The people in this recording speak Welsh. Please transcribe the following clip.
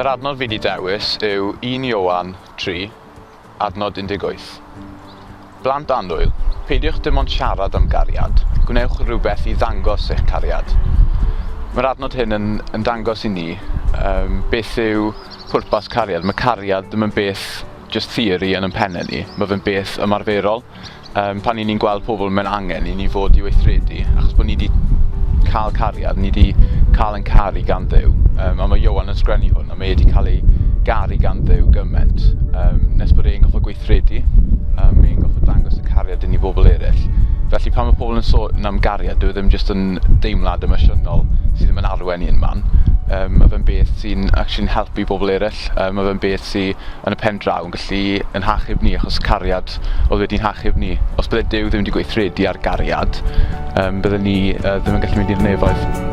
Yr adnod fi 'di dewis yw 1 Ioan 3, adnod 18. Blant annwyl, peidiwch dim ond siarad am gariad, gwnewch rhywbeth i ddangos eich cariad. Mae'r adnod hyn yn, yn dangos i ni um, beth yw pwrpas cariad. Mae cariad ddim yn beth just theory yn yn pennau ni, mae fe'n beth ymarferol. Um, pan i ni'n gweld pobl mewn angen, i ni fod i weithredu, achos bod ni wedi cael cariad, ni wedi cael yn caru gan Dduw. Um, a mae Iowan yn sgrennu hwn, a mae e wedi cael ei garu gan Dduw gymaint, um, nes bod e'n goffo gweithredu, um, e'n goffo dangos y cariad i ni bobl eraill. Felly pan mae pobl yn sôn am gariad, dyw e ddim jyst yn deimlad emosiynol sydd ddim yn arwen i un man. Um, mae fe'n beth sy'n actually'n helpu bobl eraill. Um, mae fe'n beth sy'n yn y pen draw yn gallu yn hachub ni achos cariad oedd wedi'n hachub ni. Os bydde Duw ddim wedi gweithredu ar gariad, um, bydden ni uh, ddim yn gallu mynd i'r nefoedd.